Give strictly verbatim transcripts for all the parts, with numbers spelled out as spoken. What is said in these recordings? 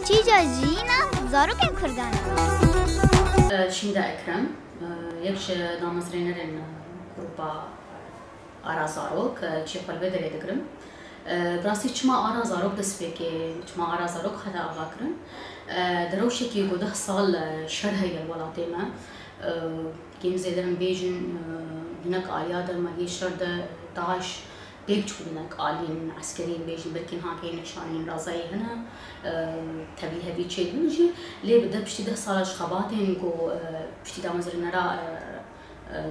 Çîca jiyîna zarokên Kurdan e. Şînda Ekrem, yek ji damezrênerên grupa Ara Zarok, çî xwe li vê derê digirim. Bi rastî çima Ara Zarok dest pê kê, çima Ara Zarok hate ava kirin? Di rewşekî ku deh sal şer heye li welatê me. Kêm zêde em bêjin, hinek aliya de, aliyê şer de, DAIŞ pêk çû hinek aliyên eskerî, em bêjin belkî niha kê nîşaneyên razayî hene, tevlî hevî çêdibin jî. Lê bi de piştî deh sala ji xebatên ku piştî damezrênera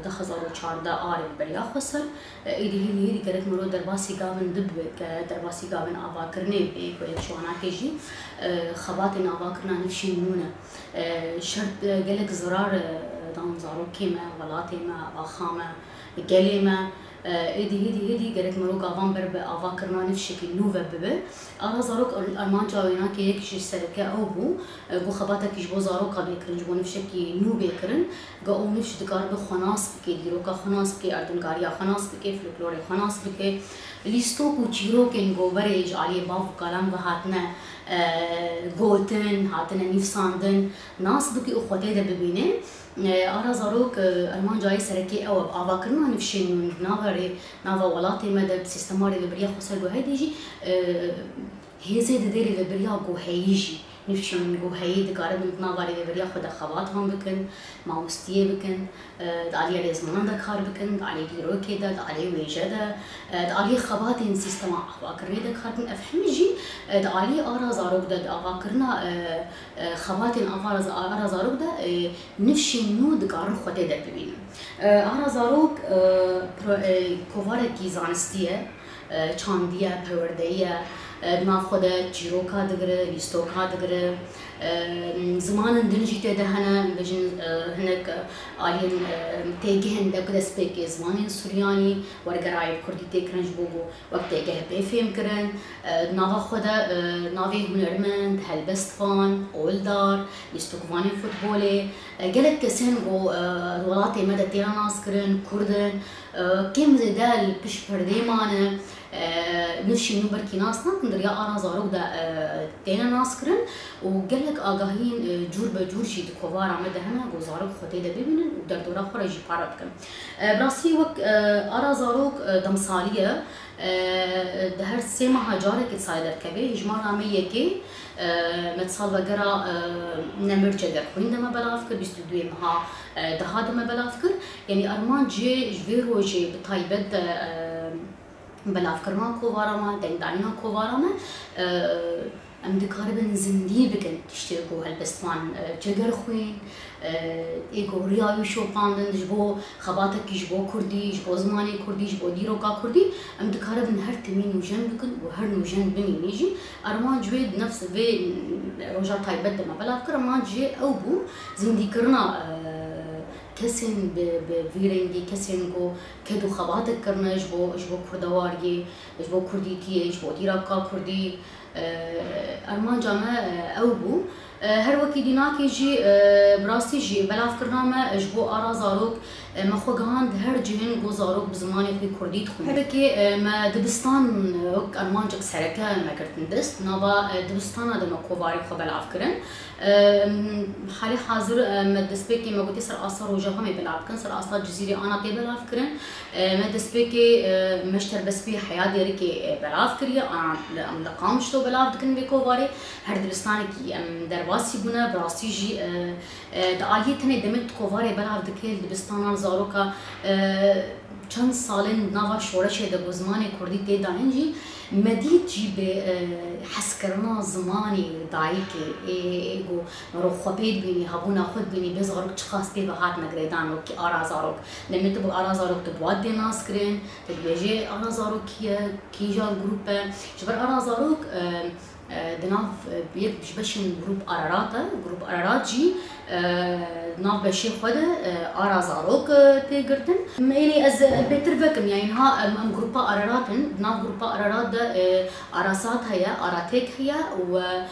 du hezar û çardeh arê bi beriya xwe ser, êdî hêdî hêdî gerek mirov derbasî gavin dibike, derbasî gavin avakirinê bê ku yek ji wana kê jî xebatên avakirina nifşên nû ne. Şert gelek zirar dan zarokê me, welatê me, axa me, gelê me. Êdî hêdî hêdî gerek mirov gavan ber bi avakirina nifşekî nû ve bibe. Ara zarok armanca wênakê yek ji sereke ew bû, ku xebatekî ji bo zaroka bê kirin, ji bo nifşekî nû bê kirin. Ga ew nifş dikaribe xwe nas bike, dîroka xwe nas bike, erdnîgariya xwe nas bike, folklorê xwe nas bike. Lîstok û çîrokên ku berê ji aliyê bav û kalan ve hatine gotin, hatine nivîsandin, nas bike û xwe tê de bibîne. Ara zarok armanca yê serekî ew e, avakirina nifşên nû di nava rê, nava welatê me de bi sîstema rêvebiriya xweser ku heyî jî hêzê dide rêvebiriya ku heyî jî, nifşên ku heyî dikaribin di nava rêvebiriya xwe de xebat wan bikin, mamostiyê bikin, di aliyê rêzmanan de kar bikin, di aliyê dîrokê de, di aliyê wêje de, di aliyê xebatên sîstema avakirinê de kar bikin. Ev hemî jî di aliyê Ara Zarok de, di avakirina xebatên Ara Zarok de nifşên nû dikarin xwe tê de bibînin. Ara Zarok kovarekî zanistî ye, çandî ye, perwerdeyî ye, di nav xwe de çîroka digire, zimanin din jî tê de hene, em bêjin hinek aliyên têgihên de ku destpêkê zimanên suryanî, wergerayê kurdî tê kirin ji bo ku wek têgeh bê fêmkirin. Di nava xwe de navê hunermend, helbestvan, oldar, lîstikvanê futbolê, gelek kesên ku di welatê me de têne naskirin, kurd in, kêm zêde li pişt perdê mane, nifşên nû belkî nas nakin, di riya Ara Zarok de têne naskirin û gelek agahiyên cûr be cûr jî di kovara me de hene ku zarok xwe tê de bibînin û derdora xwe re jî para bikin. Bi rastî wek Ara Zarok demsalî ye, di her sê meha carekê di salê derdikeve. Hejmara me yekê me di salvegera Nemir Cegerxwîn de me belav kir, bîst û duyê meha deha de me belav kir. Yanî armancê ji vê rojê bi taybet de belavkirina kovara me, dengdayîna kovara me, em dikaribin zindî bikin tiştê ku helbestvan Cegerxwîn, ê ku riya wî şopandin ji bo xebatekî ji bo kurdî, ji bo zimanê kurdî, ji bo dîroka kurdî, em dikaribin her timî nûjen bikin û her nûjen bimînî jî. Armanc wê di nefs vê roja taybet de me belav kir, armanc jê ew bû, zindîkirina kesên bi, bi vî rengî, kesên ku ked û xebatek kirine ji bo, ji bo kurdewariyê, ji bo kurdîtiyê, ji bo dîraka kurdî. Armanca me ew bû. Her wekî dînakê jî, bi rastî jî belavkirina me ji bo Ara Zarok, me xwe gihand her cihên ku zarok bi zimanê xwe kurdî dixwînin. Her wekî me dibistan wek armancek sereke me girtin dest. Nava dibistana de me kovarê xwe belav kirin. Halê hazir me destpêkê me gotê ser asta Rojava me belav kirin, ser asta Cizîrê ana tê belav kirin. Me destpêkê me ji Terbespê heya Dêrikê belav kiriye, ana li, em li Qamişlo belav dikin vê kovarê. Her dibistanekî em derbasî bûne, bi rastî jî di aliyê tenê demek di kovarê belav dike, li dibistanan zaroka çend salên di nava şoreşê de ku zimanê kurdî tê dayîn jî, me dît jî bi hezkirina zimanê dayikê, ê, ê ku mirov xwe pê dibînî, hebûna xwe dibînî, bê zarok çiqas pê ve hatine girêdan wekî Ara Zarok. Demê tu bi Ara Zarok tu bi wan tê naskirin, tu dibêjê Ara Zarok kî ye, kîjan grûp e? Ji ber Ara Zarok, e, e, di nav, e, yek ji beşên grûp Ararat e. Grûp Ararat jî, e, di nav beşê xwe de, e, Ara Zarok, e, tê girtin. Em ênî ez, e, bêtir vekim, yanî niha em, em grûpa Ararat in. Di nav grûpa Ararat de, e, Arasat heye, Aratek heye û, e,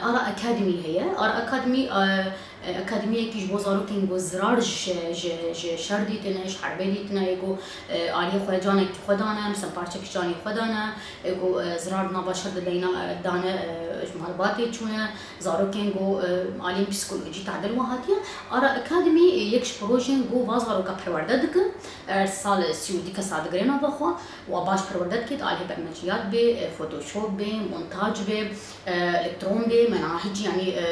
Ara Akademî heye. Ara Akademî, e, e, akademiyekî ji bo zarokên ku zirar ji, ji, ji şer dîtine, ji herbê dîtine, ê ku, e, aliyê xwe canekî xwe dane, misal parçekî canê xwe dane, ê ku, e, zirar di nava şer de beyna, e, dane, e, ji malbatê çûne, zarokên ku, e, aliyên psîkolojî tadil wan hatiye. Ara Academy, e, yek ji projeyên ku va zaroka perwerde dikin, e, sal sî û du kesa digire nava xwe, wa baş perwerde dike, di aliyê bermeciyat bê, e, Photoshop bê, montaj bê, e, elektron bê, menahicî, yanî, e,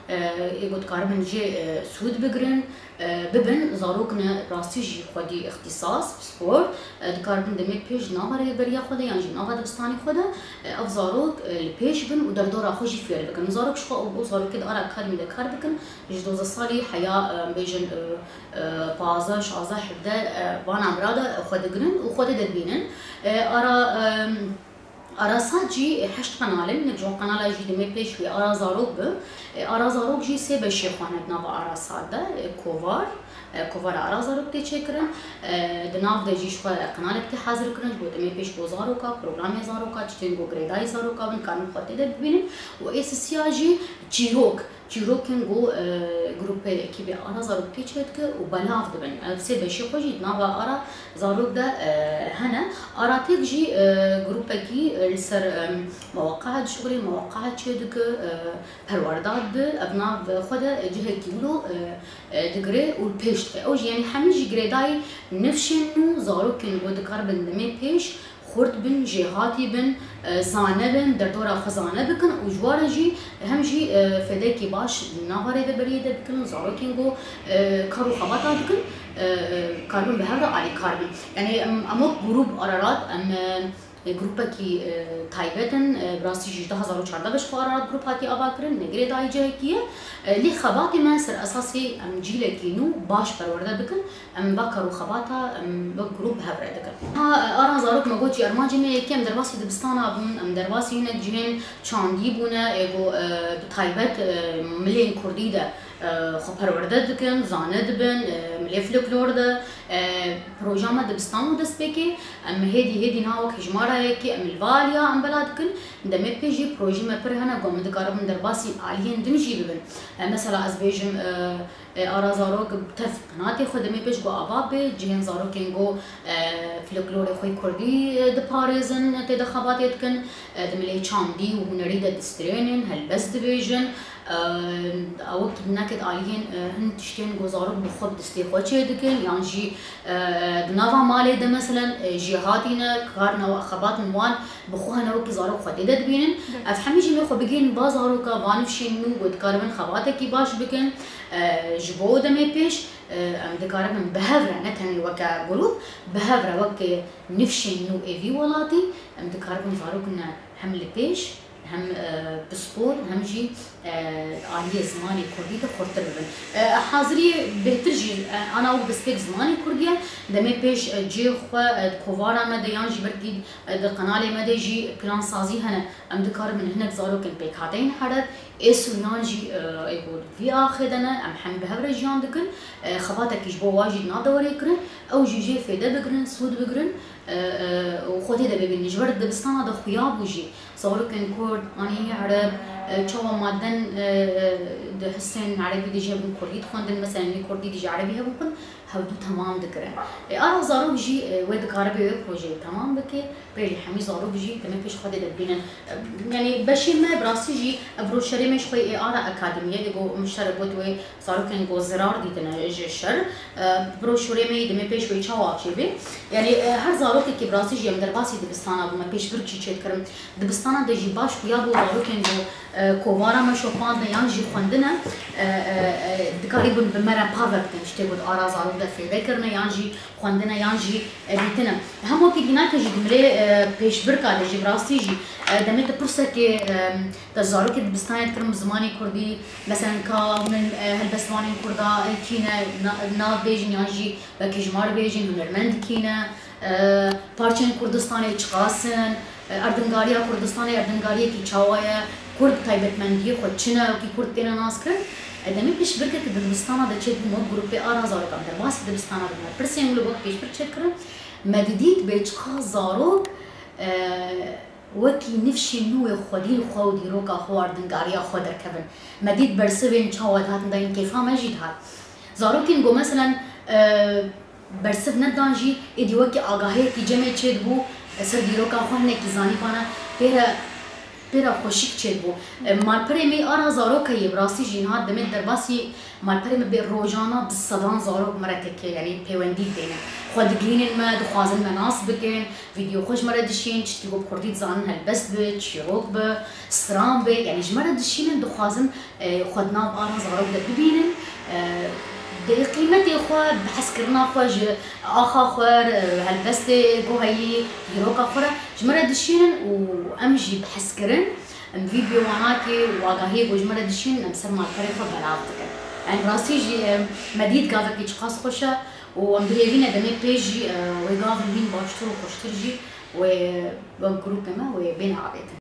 e, ê ku dikaribin jê, e, sûd bigirin, e, bibin, zarok ne rastî jî xwedî îxtîsas, spor, e, dikaribin demê pêş di nava rêveberiya xwe de yan jî nava dibistanê xwe de, e, ev zarok, e, li pêş bin û derdora xwe jî fêr bikin. Zarok ji xwe û bo zarokê di ara akademî de kar bikin, ji dozdeh salî heya, e, em bêjin, e, e, pazdeh, şazdeh, hevdeh, e, van emra de xwe digrin û xwe tê de dibînin. E, ara, e, Arasat jî heşt qenal in, hinek ji wan qenala jî demê pêş wê Ara Zarok bi. E, Ara Zarok jî sê beşê xwe hene di nava Arasat de, e, kovar, e, kovara Ara Zarok tê çêkirin. E, di nav de jî ji xwe qenalek tê hazir kirin, ji bo demê pêş bo zaroka, programê zaroka, tiştên ku girêdayî zaroka bin, karin xwe tê de bibînin. Û ê sisiya jî çîrok, çîrokên ku, e, grûpê, ekîbê Ara Zarok tê çêdike û belav dibin. Ev sê beşê xwe jî di nava Ara Zarok de, e, hene. Ara Tech jî, e, grûpekî, e, li ser, e, meweqeha dişuxulê, meweqeha çêdike, e, perwerda dibe. Ev nav xwe de cihekî wilo, e, e, digire û li pêş dixe. Ew jî, yanî hemî jî girêdayî nifşên nû zarokên ku dikaribin demê pêş xurt bin, jêhatî bin, e, zane bin, derdora xwe zane bikin û ji wa re jî hem jî, e, fêdekî baş di nava rêveberiyê de bikin û zarokên ku, e, kar û xebata dikin, e, e, karibin bi hev re alîkar bin. Yanî em, em wek grûp Ararat, em, e, e, grûpekî, e, taybet in, e, bi rastî jî ji du hazar û çardeh ve ji xwe Ararat grûp hatiye avakirin, ne girêdayî cihekî ye. E, lê xebatê me ser esasê em cîlekî nû baş perwerde bikin. Em va kar û xebata, em wek grûp bi hev re dikin. Ha, Ara Zarok me got jî, armancê me yekê, em derbasî dibistana bûn, em derbasî hinek cihên çandî bûne, ê ku, e, bi taybet, e, milên kurdî de, e, xwe perwerde dikin, zane dibin, e, milê folklor de, e, proja me dibistan û destpêkê, em hêdî hêdî niha wek hejmarayekê em li va aliya em bela dikin. Demê pê jî projeyê me pir hene ku em dikaribin derbasî aliyên din jî bibin. E, mesela ez bêjim, e, E, Ara Zarok bi tev qenatê xwe demê pêş ku ava bê, cihên zarokên ku, e, folklorê xwe yê kurdî, e, diparêzin, tê de xebatê dikin, e, di milê çandî û hunerî de distrênin, helbest dibêjin. E, ew wekî hinekê di aliyên, e, hin tiştên ku zarok bi xwe bi destê xwe çê dikin, yan jî, e, di nava malê de meselen, e, jêhatî ne, karine xebatên wan bi xwe hene wekî zarok xwe tê de dibînin. Ev hemî jî me xwe bigihînin va zaroka, va nifşên nû ku dikaribin xebatekî baş bikin. E, ji bo demê pêş, e, em dikaribin bi hev re, ne tenê weke grûp, bi hev re weke nifşên nû ê vî welatî, em dikaribin zarokine hem li pêş, hem, e, pispor, hem jî, e, aliyê zimanê kurdî de xurtir bibin. E, haziriyê bêhtir jî, e, ana wek destpêk zimanê kurdî ye. Demê pêş, e, cihê xwe, e, di kovara me de yan jî belkî, e, di qenalê me de jî plansazî hene. Em dikaribin hinek zarokên pêkhateyên hereb, ê sûriyan jî, e, ê ku di vî axê de ne, em hemî bi hev re jiyan dikin. E, xebatekî ji bo wa jî di nav de were kirin. Ew jî jê fêde bigirin, sûd bigirin, e, e, û xwe tê de bibînin. Ji ber dibistana de xuya bû jî. Zarokên kurd, anî ereb, e, çawa maden, e, e, di hisên erebî de jî hebûn kurdî dixwendin, mesela, lê kurdî de jî erebî hebûn xwend, hevdû temam dikirin. E, Ara Zarok jî, e, wê dikaribe wê projeyê temam bike, belê hemî zarok jî demê pêş xwe tê de dibînin. E, yanî beşê me bi rastî jî ev broşurê me ji xwe yê Ara Akademiyê, ê ku min ji te re got wê zarokên ku zirar dîtine ji şer. E, broşurê me yê demê pêş wê çawa çêbê. Yanî, e, her zarokekî bi rastî jî em derbasî dibistana bû, me pêşbirk jî çêdikirin. Dibistana de jî baş xuya bû zarokên ku, e, kovara me şopandine yan jî xwendine, e, e, e, dikarîbin bi me re pave bikin, ji tê ku di Ara Zarok de fêde kirine yan jî xwendine yan jî, e, dîtine. Hemokî dînake jî di milê, e, pêşbirka de jî bi rastî jî, e, demê tu pirsekê, e, te zarokê dibistanê dikirin bi zimanê kurdî, meselen ka hûn, e, helbestvanên kurda, e, kî ne, na-, nav bêjin yan jî wekî ji mar bêjin, hunermend kî ne, e, parçeyên Kurdistanê çiqas in, e, erdingariya Kurdistanê erdingariyekî çawa ye, Kurd taybetmendiyê xwe çi ne, wekî Kurd têne naskirin. E, demê pêşbirkeke di dibistana de çêdibû, me grûpê Ara Zarok em derbasî dibistana bû, me pirsên wilo wek pêşbirk çêdikirin. Me didît bê çiqas zarok, e, wekî nifşên nû wê xwedî li xwe û dîroka xwe û erdingariya xwe derkevin. Me dît bersivên çawa dihatin dayîn, kêfa me jî dihat. Zarokên ku meselen, e, bersiv nedan jî êdî wekî agahiyekî cemê çêdibû, e, ser dîroka xwe hinekî zanîbana pê re Pêra xweşik çêbû. E, malperê me ara zaroka yê, bi rastî jî niha demê derbasî malperê me bê rojana bi sedan zarok me re têkê, yanî pêwendî didêne. Xwe digihînin me, dixwazin me nas bikin, vîdeo xwe ji me re dişîn, çitkî ku bi kurdî dizanin helbest bi, çîrok bi, stran bi, yanî ji me re dişînin, dixwazin, e, xwe di nav ara zarok de bibînin. E, bi qîmetê xwe, bi hezkirina xwe ji axa xwe, e, helbestê ku heyî, dîroka xwe re ji me re dişînin û em jî bi hezkirin, em vîdeo wanakê û agahiyê ku ji me re dişînin, em ser malperê xwe belav dikin. Yanî rastî jî, e, me dît gavekî çiqas xweş e û em bi hêvî ne demê pê jî, e, wê gavên hîn baştir û xweştir jî wê wek grûpê me wê bêne avêtin.